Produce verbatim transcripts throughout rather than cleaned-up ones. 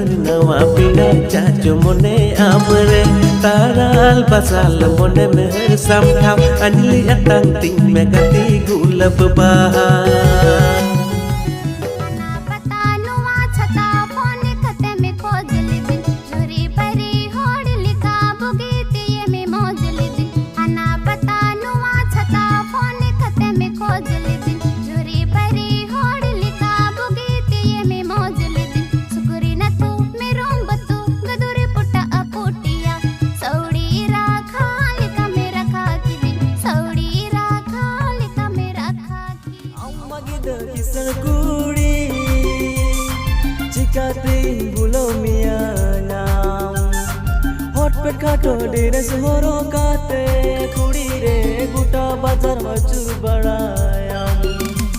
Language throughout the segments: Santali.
ᱱᱟᱣᱟ ᱯᱮᱲᱟ ᱪᱟᱪᱚ ᱢᱚᱱᱮ ᱟᱢᱨᱮ, ᱛᱟᱨᱟᱞ ᱵᱟᱥᱟᱞ ᱢᱚᱱᱮᱢ ᱦᱟᱹᱨ ᱥᱟᱢᱴᱷᱟᱣ, ᱟᱸᱡᱽᱞᱤ ᱟᱛᱟᱝ ᱛᱤᱧ ᱢᱮ ᱜᱟᱛᱮ ᱜᱩᱞᱟᱹᱵ ᱵᱟᱦᱟ᱾ ᱦᱟᱱᱟ ᱯᱟᱛᱟ ᱱᱚᱣᱟ ᱪᱷᱟᱛᱟ ᱯᱷᱳᱱ ᱠᱟᱛᱮᱢ ᱠᱷᱚᱡᱽ ᱞᱤᱫᱤᱧ, ᱡᱩᱨᱤ ᱯᱟᱹᱨᱤ ᱦᱚᱲ ᱞᱮᱠᱟ ᱵᱩᱜᱤ ᱛᱮᱭᱮᱢ ᱢᱚᱡᱽ ᱞᱤᱫᱤᱧ᱾ ᱦᱟᱱᱟ ᱯᱟᱛᱟ ᱱᱚᱣᱟ ᱪᱷᱟᱛᱟ ᱯᱷᱳᱱ ᱠᱟᱛᱮᱢ ᱠᱷᱚᱡᱽ ᱞᱤᱫᱤᱧ, ᱡᱩᱨᱤ ᱯᱟᱹᱨᱤ ᱦᱚᱲ ᱞᱮᱠᱟ ᱵᱩᱜᱤ ᱛᱮᱭᱮᱢ ᱢᱚᱡᱽ ᱞᱤᱫᱤᱧ᱾ ᱥᱩᱠᱨᱤ ᱱᱟᱹᱛᱩ ᱢᱮᱨᱚᱢ ᱵᱟᱹᱛᱩ ᱜᱟᱹᱫᱩᱨ ᱯᱚᱴᱟᱜ ᱯᱩᱴᱤᱭᱟ, ᱥᱟᱹᱣᱲᱤ ᱨᱟᱠᱷᱟ ᱞᱮᱠᱟᱢ ᱨᱟᱠᱷᱟ ᱠᱤᱫᱤᱧ, ᱥᱟᱹᱣᱲᱤ ᱨᱟᱠᱷᱟ ᱞᱮᱠᱟᱢ ᱨᱟᱠᱷᱟ ᱠᱤᱫᱤᱧ᱾ ᱟᱢ ᱢᱟ ᱜᱤᱫᱟᱹᱨ ᱠᱤᱥᱟᱹᱬ ᱠᱩᱲᱤ, ᱪᱤᱠᱟᱹᱛᱤᱧ ᱵᱷᱩᱞᱟᱹᱣ ᱢᱮᱭᱟ ᱧᱟᱢ? ᱦᱚᱴ ᱯᱮᱴ ᱠᱷᱟᱴᱚ ᱰᱨᱮᱥ ᱦᱚᱨᱚᱜ ᱠᱟᱛᱮ ᱠᱩᱲᱤ ᱨᱮ ᱜᱚᱴᱟ ᱵᱟᱡᱟᱨ ᱟᱹᱪᱩᱨ ᱵᱟᱲᱟᱭᱟᱢ᱾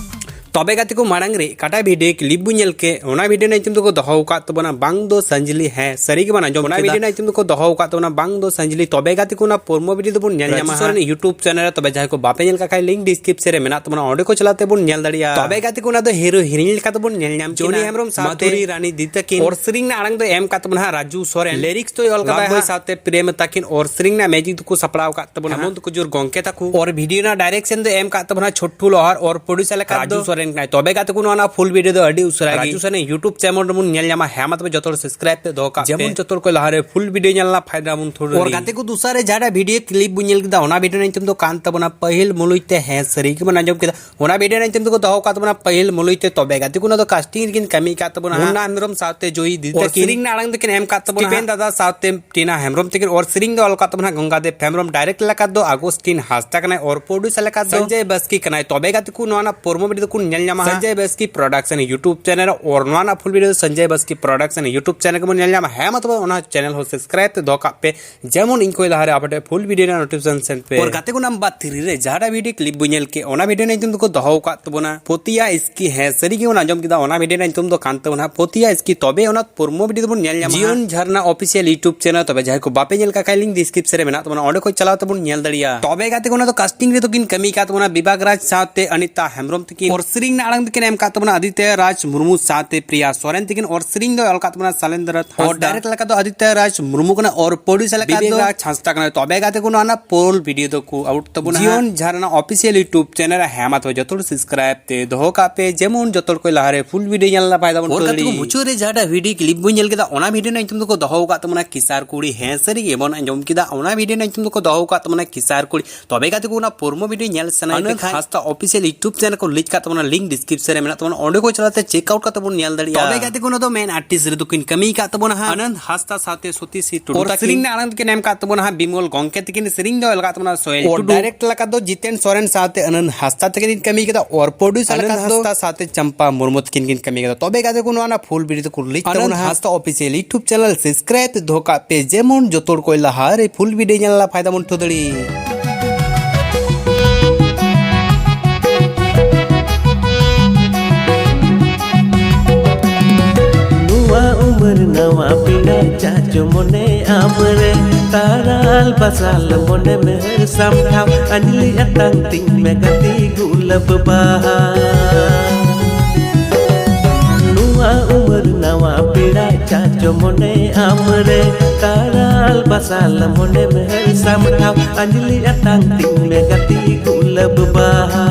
ᱛᱚᱵᱮ ᱜᱟᱛᱮ ᱠᱚ, ᱢᱟᱲᱟᱝ ᱨᱮ ᱚᱠᱟᱴᱟᱜ ᱵᱷᱤᱰᱤᱭᱳ ᱠᱞᱤᱯ ᱵᱚᱱ ᱧᱮᱞ ᱠᱮᱫ, ᱚᱱᱟ ᱵᱷᱤᱰᱤᱭᱳ ᱨᱮᱱᱟᱜ ᱧᱩᱛᱩᱢ ᱫᱚᱠᱚ ᱫᱚᱦᱚ ᱟᱠᱟᱫ ᱛᱟᱵᱚᱱᱟ ᱵᱟᱝ ᱫᱚ ᱥᱟᱸᱡᱽᱞᱤ᱾ ᱦᱮᱸ, ᱥᱟᱹᱨᱤ ᱜᱮᱵᱚᱱ ᱟᱸᱡᱚᱢ ᱚᱱᱟ ᱠᱮᱫᱟ᱾ ᱵᱷᱤᱰᱤᱭᱳ ᱨᱮᱱᱟᱜ ᱧᱩᱛᱩᱢ ᱫᱚᱠᱚ ᱫᱚᱦᱚ ᱟᱠᱟᱫ ᱛᱟᱵᱚᱱᱟ ᱵᱟᱝ ᱫᱚ ᱥᱟᱸᱡᱽᱞᱤ᱾ ᱛᱚᱵᱮ ᱜᱟᱛᱮ ᱠᱚ, ᱚᱱᱟ ᱯᱨᱳᱢᱳ ᱵᱷᱤᱰᱤᱭᱳ ᱫᱚᱵᱚᱱ ᱧᱮᱞ ᱧᱟᱢᱟ ᱨᱟᱡᱩ ᱥᱚᱨᱮᱱ ᱦᱟᱸᱜ᱾ YouTube ᱪᱮᱱᱮᱞ ᱨᱮ᱾ ᱛᱚᱵᱮ ᱡᱟᱦᱟᱸᱭ ᱠᱚ ᱵᱟᱯᱮ ᱧᱮᱞ ᱠᱟᱜ ᱠᱷᱟᱡ, ᱞᱤᱝᱠ ᱰᱤᱥᱠᱨᱤᱯᱥᱚᱱ ᱨᱮ ᱢᱮᱱᱟᱜ ᱛᱟᱵᱚᱱᱟ, ᱚᱸᱰᱮ ᱠᱚ ᱪᱟᱞᱟᱣ ᱛᱮ ᱵᱚᱱ ᱧᱮᱞ ᱫᱟᱲᱮᱭᱟᱜᱼᱟ᱾ ᱛᱚᱵᱮ ᱜᱟᱛᱮ ᱠᱚ, ᱚᱱᱟ ᱫᱚ ᱦᱤᱨᱳ ᱦᱤᱨᱤᱧ ᱞᱮᱠᱟ ᱛᱮᱵᱚᱱ ᱧᱮᱞ ᱧᱟᱢ ᱡᱚᱱᱤ ᱠᱤᱱᱟ᱾ ᱦᱮᱢᱵᱨᱚᱢ ᱥᱟᱶᱛᱮ ᱢᱟᱫᱷᱩᱨᱤ ᱨᱟᱱᱤ ᱫᱤ ᱛᱟᱹᱠᱤᱱ᱾ ᱚᱨ ᱥᱮᱨᱮᱧ ᱨᱮᱱᱟᱜ ᱟᱲᱟᱝ ᱫᱚ ᱮᱢ ᱠᱟᱜ ᱛᱟᱵᱚᱱᱟ ᱦᱟᱸᱜ ᱨᱟᱡᱩ ᱥᱚᱨᱮᱱ᱾ ᱞᱤᱨᱤᱠᱥ ᱫᱚᱭ ᱚᱞ ᱠᱟᱫᱟ ᱞᱟᱵᱷ ᱵᱚᱭ ᱦᱟᱸᱜ ᱥᱟᱶᱛᱮ ᱯᱨᱮᱢ ᱛᱟᱹᱠᱤᱱ᱾ ᱚᱨ ᱥᱮᱨᱮᱧ ᱨᱮᱱᱟᱜ ᱢᱮᱡᱤᱠ ᱫᱚᱠᱚ ᱥᱟᱯᱲᱟᱣ ᱠᱟᱜ ᱛᱟᱵᱚᱱᱟ ᱦᱮᱢᱚᱱᱛ ᱠᱩᱡᱩᱨ ᱜᱚᱝᱠᱮ ᱛᱟᱠᱚ᱾ ᱚᱨ ᱵᱷᱤᱰᱤᱭᱳ ᱨᱮᱱᱟᱜ ᱰᱟᱭᱨᱮᱠᱥᱚᱱ ᱫᱚ ᱮᱢ ᱠᱟᱜ ᱛᱟᱵᱚᱱᱟ ᱪᱷᱳᱴᱴᱩ ᱞᱳᱦᱟᱨ᱾ ᱚᱨ ᱯᱨᱚᱰᱭᱩᱥᱟᱨ ᱞᱮᱠᱟ ᱨᱟᱡᱩ ᱫᱚ ᱥᱚᱨᱮᱱ ᱠᱟᱱᱟᱭ᱾ ᱛᱚᱵᱮ ᱜᱟᱛᱮ ᱠᱚ, ᱱᱚᱣᱟ ᱨᱮᱱᱟᱜ ᱯᱷᱩᱞ ᱵᱷᱤᱰᱤᱭᱳ ᱫᱚ ᱟᱹᱰᱤ ᱩᱥᱟᱹᱨᱟ ᱜᱮ ᱨᱟᱡᱩ ᱥᱚᱨᱮᱱ YouTube ᱪᱮᱱᱮᱞ ᱨᱮᱵᱚᱱ ᱧᱮᱞ ᱧᱟᱢᱟ᱾ ᱦᱮᱸ, ᱢᱟ ᱛᱚᱵᱮ ᱡᱚᱛᱚ ᱦᱚᱲ ᱥᱟᱵᱥᱠᱨᱟᱭᱤᱵ ᱛᱮ ᱫᱚᱦᱚ ᱠᱟᱜ ᱯᱮ᱾ ᱡᱮᱢᱚᱱ ᱡᱚᱛᱚ ᱦᱚᱲ ᱠᱚ ᱞᱟᱦᱟᱨᱮ ᱯᱷᱩᱞ ᱵᱷᱤᱰᱤᱭᱳ ᱧᱮᱞ ᱨᱮᱱᱟᱜ ᱯᱷᱟᱭᱫᱟ ᱵᱚᱱ ᱛᱷᱩᱲ ᱚᱨ ᱜᱟᱛᱮ ᱠᱚ, ᱫᱚᱥᱟᱨ ᱨᱮ ᱡᱟᱦᱟᱸᱴᱟᱜ ᱵᱷᱤᱰᱤᱭᱳ ᱠᱞᱤᱯ ᱵᱚᱱ ᱧᱮᱞ ᱠᱮᱫᱟ, ᱚᱱᱟ ᱵᱷᱤᱰᱤᱭᱳ ᱨᱮᱱᱟᱜ ᱧᱩᱛᱩᱢ ᱫᱚ ᱠᱟᱱ ᱛᱟᱵᱚᱱᱟ ᱯᱟᱹᱦᱤᱞ ᱢᱩᱞᱩᱡ ᱛᱮ᱾ ᱦᱮᱸ, ᱥᱟᱹᱨᱤ ᱜᱮᱵᱚᱱ ᱟᱸᱡᱚᱢ ᱠᱮᱫᱟ᱾ ᱚᱱᱟ ᱵᱷᱤᱰᱤᱭᱳ ᱨᱮᱱᱟᱜ ᱧᱩᱛᱩᱢ ᱫᱚᱠᱚ ᱫᱚᱦᱚ ᱠᱟᱜ ᱛᱟᱵᱚᱱᱟ ᱯᱟᱹᱦᱤᱞ ᱢᱩᱞᱩᱡ ᱛᱮ᱾ ᱛᱚᱵᱮ ᱜᱟᱛᱮ ᱠᱚ, ᱚᱱᱟ ᱫᱚ ᱠᱟᱥᱴᱤᱝ ᱨᱮᱠᱤᱱ ᱠᱟᱹᱢᱤ ᱠᱟᱜ ᱛᱟᱵᱚᱱᱟ ᱢᱩᱱᱱᱟ ᱦᱮᱢᱵᱨᱚᱢ ᱥᱟᱶᱛᱮ ᱡᱚᱭᱤ ᱫᱤ ᱚᱨ ᱛᱟᱹᱠᱤᱱ᱾ ᱥᱮᱨᱮᱧ ᱨᱮᱱᱟᱜ ᱟᱲᱟᱝ ᱫᱚᱠᱤᱱ ᱮᱢ ᱠᱟᱜ ᱛᱟᱵᱚᱱᱟ ᱥᱴᱤᱯᱮᱱ ᱫᱟᱫᱟ ᱥᱟᱶᱛᱮ ᱴᱤᱱᱟ ᱦᱮᱢᱵᱨᱚᱢ ᱛᱟᱹᱠᱤᱱ᱾ ᱚᱨ ᱥᱮᱨᱮᱧ ᱫᱚ ᱚᱞ ᱠᱟᱜ ᱛᱟᱵᱚᱱᱟ ᱜᱚᱝᱜᱟᱫᱮᱵ ᱦᱮᱢᱵᱨᱚᱢ᱾ ᱰᱟᱭᱨᱮᱠᱴ ᱞᱮᱠᱟ ᱫᱚ ᱟᱜᱚᱥᱴᱤᱱ ᱦᱟᱸᱥᱫᱟ ᱠᱟᱱᱟᱭ᱾ ᱚᱨ ᱯᱨᱚᱰᱭᱩᱥᱟᱨ ᱞᱮᱠᱟ ᱫᱚ ᱥᱚᱧᱡᱚᱭ ᱵᱟᱥᱠᱤ ᱠᱟᱱᱟᱭ᱾ ᱛᱚᱵᱮ ᱜᱟᱛᱮ ᱠᱚ, ᱱᱚᱣᱟ ᱨᱮᱱᱟᱜ ᱯᱨᱳᱢᱳ ᱵᱷᱤᱰᱤᱭᱳ ᱫᱚᱠᱚ ᱧᱮᱞ ᱧᱟᱢᱟ ᱦᱟᱸᱜ Sanjay Baski production YouTube channel ᱨᱮ᱾ ᱚᱨ ᱱᱚᱣᱟ ᱨᱮᱱᱟᱜ ᱯᱷᱩᱞ ᱵᱷᱤᱰᱤᱭᱳ ᱫᱚ Sanjay Baski production YouTube channel ᱨᱮᱵᱚᱱ ᱧᱮᱞ ᱧᱟᱢᱟ᱾ ᱦᱮᱸ, ᱢᱟ ᱛᱚᱵᱮ ᱚᱱᱟ ᱪᱮᱱᱮᱞ ᱦᱚᱸ ᱥᱟᱵᱥᱠᱨᱟᱭᱤᱵ ᱛᱮ ᱫᱚᱦᱚ ᱠᱟᱜ ᱯᱮ, ᱡᱮᱢᱚᱱ ᱤᱧ ᱠᱷᱚᱱ ᱞᱟᱦᱟᱨᱮ ᱟᱯᱮ ᱴᱷᱮᱱ ᱯᱷᱩᱞ ᱵᱷᱤᱰᱤᱭᱳ ᱨᱮᱱᱟᱜ ᱱᱳᱴᱤᱯᱷᱤᱠᱮᱥᱚᱱ ᱥᱮᱱ ᱯᱮ᱾ ᱚᱨ ᱜᱟᱛᱮ ᱠᱚ, ᱱᱟᱢᱵᱟᱨ ᱛᱷᱨᱤ ᱨᱮ ᱡᱟᱦᱟᱸᱴᱟᱜ ᱵᱷᱤᱰᱤᱭᱳ ᱠᱞᱤᱯ ᱵᱚᱱ ᱧᱮᱞ ᱠᱮᱫ, ᱚᱱᱟ ᱵᱷᱤᱰᱤᱭᱳ ᱨᱮᱱᱟᱜ ᱧᱩᱛᱩᱢ ᱫᱚᱠᱚ ᱫᱚᱦᱚ ᱟᱠᱟᱫ ᱛᱟᱵᱚᱱᱟ ᱯᱚᱛᱤᱭᱟ ᱤᱥᱠᱤ᱾ ᱦᱮᱸ, ᱥᱟᱹᱨᱤ ᱜᱮ ᱵᱚᱱ ᱟᱸᱡᱚᱢ ᱠᱮᱫᱟ, ᱚᱱᱟ ᱵᱷᱤᱰᱤᱭᱳ ᱨᱮᱱᱟᱜ ᱧᱩᱛᱩᱢ ᱫᱚ ᱠᱟᱱ ᱛᱟᱵᱚᱱᱟ ᱯᱚᱛᱤᱭᱟ ᱤᱥᱠᱤ᱾ ᱛᱚᱵᱮ ᱚᱱᱟ ᱯᱨᱳᱢᱳ ᱵᱷᱤᱰᱤᱭᱳ ᱫᱚᱵᱚᱱ ᱧᱮᱞ ᱧᱟᱢᱟ ᱡᱤᱭᱚᱱ ᱦᱟᱸᱜ ᱡᱷᱟᱨᱱᱟ ᱚᱯᱷᱤᱥᱤᱭᱟᱞ YouTube ᱪᱮᱱᱮᱞ᱾ ᱛᱚᱵᱮ ᱡᱟᱦᱟᱸᱭ ᱠᱚ ᱵᱟᱯᱮ ᱧᱮᱞ ᱠᱟᱜ ᱠᱷᱟᱡ, ᱞᱤᱝᱠ ᱰᱤᱥᱠᱨᱤᱯᱥᱚᱱ ᱨᱮ ᱢᱮᱱᱟᱜ ᱛᱟᱵᱚᱱᱟ, ᱚᱸᱰᱮ ᱠᱷᱚᱱ ᱪᱟᱞᱟᱣ ᱛᱮᱵᱚᱱ ᱧᱮᱞ ᱫᱟᱲᱮᱭᱟᱜᱼᱟ᱾ ᱛᱚᱵᱮ ᱜᱟᱛᱮ ᱠᱚ, ᱚᱱᱟ ᱫᱚ ᱠᱟᱥᱴᱤᱝ ᱨᱮᱫᱚ ᱠᱤᱱ ᱠᱟᱹᱢᱤ ᱠᱟᱜ ᱛᱟᱵᱚᱱᱟ ᱵᱤᱵᱷᱟᱜᱽ ᱨᱟᱡᱽ ᱥᱟᱶᱛᱮ ᱚᱱᱤᱛᱟ ᱦᱮᱢᱵᱨᱚᱢ ᱛᱟᱹᱠᱤᱱ᱾ ᱚᱨ ᱥᱮᱨᱮᱧ ᱨᱮᱱᱟᱜ ᱟᱲᱟᱝ ᱫᱚᱠᱤᱱ ᱮᱢ ᱠᱟᱜ ᱛᱟᱵᱚᱱᱟ ᱟᱫᱤᱛᱭᱟ ᱨᱟᱡᱽ ᱢᱩᱨᱢᱩ ᱥᱟᱶᱛᱮ ᱯᱨᱤᱭᱟ ᱥᱚᱨᱮᱱ ᱛᱤᱠᱤᱱ, ᱟᱨ ᱥᱮᱨᱮᱧ ᱫᱚ ᱚᱞ ᱠᱟᱜ ᱛᱟᱵᱚᱱᱟ ᱥᱟᱞᱮᱱᱫᱨᱚ ᱦᱟᱸᱥᱫᱟ᱾ ᱰᱟᱭᱨᱮᱠᱴ ᱞᱮᱠᱟ ᱫᱚ ᱟᱫᱤᱛᱭᱟ ᱨᱟᱡᱽ ᱢᱩᱨᱢᱩ ᱠᱟᱱᱟ, ᱟᱨ ᱯᱨᱚᱰᱭᱩᱥᱟᱨ ᱞᱮᱠᱟ ᱫᱚ ᱵᱤᱵᱮᱠ ᱨᱟᱡᱽ ᱦᱟᱸᱥᱫᱟ ᱠᱟᱱᱟ᱾ ᱛᱚᱵᱮ ᱜᱟᱛᱮ ᱠᱚ, ᱱᱚᱣᱟ ᱨᱮᱱᱟᱜ ᱯᱷᱩᱞ ᱵᱷᱤᱰᱤᱭᱳ ᱫᱚᱠᱚ ᱟᱣᱩᱴ ᱛᱟᱵᱚᱱᱟ ᱡᱤᱭᱚᱱ ᱡᱷᱟᱨᱱᱟ ᱚᱯᱷᱤᱥᱤᱭᱟᱞ ᱭᱩᱴᱩᱵ ᱪᱮᱱᱮᱞ ᱨᱮ᱾ ᱦᱮᱸ ᱢᱟ ᱛᱚᱵᱮ ᱡᱚᱛᱚ ᱦᱚᱲ ᱥᱟᱵᱥᱠᱨᱟᱭᱤᱵ ᱛᱮ ᱫᱚᱦᱚ ᱠᱟᱜ ᱯᱮ, ᱡᱮᱢᱚᱱ ᱡᱚᱛᱚ ᱦᱚᱲ ᱠᱚ ᱞᱟᱦᱟᱨᱮ ᱯᱷᱩᱞ ᱵᱷᱤᱰᱤᱭᱳ ᱧᱮᱞ ᱨᱮᱱᱟᱜ ᱯᱷᱟᱭᱫᱟ ᱵᱚᱱ ᱟᱨ ᱜᱟᱛᱮ ᱠᱚ, ᱴᱷᱩᱲᱟᱹᱲᱤ᱾ ᱢᱩᱪᱟᱹᱫ ᱨᱮ ᱡᱟᱦᱟᱸᱴᱟᱜ ᱵᱷᱤᱰᱤᱭᱳ ᱠᱞᱤᱯ ᱵᱚᱱ ᱧᱮᱞ ᱠᱮᱫᱟ, ᱚᱱᱟ ᱵᱷᱤᱰᱤᱭᱳ ᱨᱮᱱᱟᱜ ᱧᱩᱛᱩᱢ ᱫᱚᱠᱚ ᱫᱚᱦᱚ ᱟᱠᱟᱫ ᱛᱟᱵᱚᱱᱟ ᱠᱤᱥᱟᱨ ᱠᱩᱲᱤ᱾ ᱦᱮᱸ ᱥᱟᱹᱨᱤ ᱜᱮᱵᱚᱱ ᱟᱸᱡᱚᱢ ᱠᱮᱫᱟ, ᱚᱱᱟ ᱵᱷᱤᱰᱤᱭᱳ ᱨᱮᱱᱟᱜ ᱧᱩᱛᱩᱢ ᱫᱚᱠᱚ ᱫᱚᱦᱚ ᱟᱠᱟᱫ ᱛᱟᱵᱚᱱᱟ ᱠᱤᱥᱟᱨ ᱠᱩᱲᱤ᱾ ᱛᱚᱵᱮ ᱜᱟᱛᱮ ᱠᱚ, ᱚᱱᱟ ᱯᱨᱳᱢᱳ ᱵᱷᱤᱰᱤᱭᱳ ᱧᱮᱞ ᱥᱟᱱᱟᱭᱮᱫ ᱯᱮ ᱠᱷᱟᱱ, ᱦᱟᱸᱥᱫᱟ ᱚᱯᱷᱤᱥᱤᱭᱟᱞ ᱭᱩᱴᱩᱵ ᱪᱮᱱᱮᱞ ᱠᱚ ᱞᱤᱸᱠ ᱠᱟᱜ ᱛᱟᱵᱚᱱᱟ, ᱞᱤᱸᱠ ᱰᱤᱥᱠᱨᱤᱯᱥᱚᱱ ᱨᱮ ᱢᱮᱱᱟᱜ ᱛᱟᱵᱚᱱᱟ, ᱚᱸᱰᱮ ᱠᱚ ᱪᱟᱞᱟᱣ ᱛᱮ ᱪᱮᱠ ᱟᱣᱩᱴ ᱠᱟᱛᱮ ᱵᱚᱱ ᱧᱮᱞ ᱫᱟᱲᱮᱭᱟᱜᱼᱟ᱾ ᱛᱚᱵᱮ ᱜᱟᱛᱮ ᱠᱚ, ᱚᱱᱟ ᱫᱚ ᱢᱮᱱ ᱟᱨᱴᱤᱥᱴ ᱨᱮᱫᱚ ᱠᱤᱱ ᱠᱟᱹᱢᱤ ᱟᱠᱟᱫ ᱛᱟᱵᱚᱱᱟ ᱦᱟᱸᱜ ᱟᱱᱚᱱᱫ ᱦᱟᱸᱥᱫᱟ ᱥᱟᱶᱛᱮ ᱥᱚᱛᱤᱥᱨᱤ ᱴᱩᱰᱩ ᱛᱟᱹᱠᱤᱱ᱾ ᱥᱮᱨᱮᱧ ᱨᱮᱱᱟᱜ ᱟᱲᱟᱝ ᱫᱚᱠᱤᱱ ᱮᱢ ᱟᱠᱟᱫ ᱛᱟᱵᱚᱱᱟ ᱦᱟᱸᱜ ᱵᱤᱢᱚᱞ ᱜᱚᱝᱠᱮ ᱛᱟᱹᱠᱤᱱ᱾ ᱥᱮᱨᱮᱧ ᱫᱚ ᱚᱞ ᱟᱠᱟᱫ ᱛᱟᱵᱚᱱᱟ ᱥᱳᱭᱮᱞ ᱴᱩᱰᱩ᱾ ᱰᱟᱭᱨᱮᱠᱴ ᱞᱮᱠᱟ ᱫᱚ ᱡᱤᱛᱮᱱ ᱥᱚᱨᱮᱱ ᱥᱟᱶᱛᱮ ᱟᱱᱚᱱᱫ ᱦᱟᱸᱥᱫᱟ ᱛᱟᱹᱠᱤᱱ ᱠᱤᱱ ᱠᱟᱹᱢᱤ ᱠᱟᱫᱟ, ᱟᱨ ᱯᱨᱚᱰᱭᱩᱥᱟᱨ ᱞᱮᱠᱟ ᱫᱚ ᱦᱟᱸᱥᱫᱟ ᱥᱟᱶᱛᱮ ᱪᱟᱢᱯᱟ ᱢᱩᱨᱢᱩ ᱛᱟᱹᱠᱤᱱ ᱠᱤᱱ ᱠᱟᱹᱢᱤ ᱠᱟᱫᱟ᱾ ᱛᱚᱵᱮ ᱜᱟᱛᱮ ᱠᱚ, ᱱᱚᱣᱟ ᱨᱮᱱᱟᱜ ᱯᱷᱩᱞ ᱵᱷᱤᱰᱤᱭᱳ ᱫᱚᱠᱚ ᱞᱤᱸᱠ ᱛᱟᱵᱚᱱᱟ ᱦᱟᱸᱜ ᱦᱟᱸᱥᱫᱟ ᱚᱯᱷᱤᱥᱤᱭᱟᱞ ᱭᱩᱴᱩᱵ ᱪᱮᱱᱮᱞ᱾ ᱥᱟᱵᱥᱠᱨᱟᱭᱤᱵ ᱫᱚᱦᱚ ᱠᱟᱜ ᱯᱮ, ᱡᱮᱢᱚᱱ ᱡᱚᱛᱚ ᱦᱚᱲ ᱠᱚ ᱞᱟᱦᱟᱨᱮ ᱯᱷᱩᱞ ᱵᱷᱤᱰᱤᱭᱳ ᱧᱮᱞ ᱨᱮᱱᱟᱜ ᱯᱷᱟᱭᱫᱟ ᱵᱚᱱ ᱴᱷᱟᱹᱣ ᱫᱟᱲᱮᱭᱟᱜ᱾ ᱱᱚᱣᱟ ᱩᱢᱮᱨ ᱱᱟᱣᱟ ᱯᱮᱲᱟ ᱪᱟᱪᱚ ᱢᱚᱱᱮ ᱟᱢᱨᱮ, ᱛᱟᱨᱟᱞ ᱵᱟᱥᱟᱞ ᱢᱚᱱᱮ ᱢᱮᱦᱮᱨ ᱥᱟᱢᱴᱷᱟᱣ, ᱟᱸᱡᱽᱞᱤ ᱟᱛᱟᱝ ᱛᱤᱧ ᱢᱮ ᱜᱟᱛᱮ ᱜᱩᱞᱟᱹᱵ ᱵᱟᱦᱟ᱾ ᱱᱚᱣᱟ ᱩᱢᱮᱨ ᱱᱟᱣᱟ ᱯᱮᱲᱟ ᱪᱟᱪᱚ ᱢᱚᱱᱮ ᱟᱢᱨᱮ, ᱛᱟᱨᱟᱞ ᱵᱟᱥᱟᱞ ᱢᱚᱱᱮ ᱢᱮᱦᱮᱨ ᱥᱟᱢᱴᱷᱟᱣ, ᱟᱸᱡᱽᱞᱤ ᱟᱛᱟᱝ ᱛᱤᱧ ᱢᱮ ᱜᱟᱛᱮ ᱜᱩᱞᱟᱹᱵ ᱵᱟᱦᱟ᱾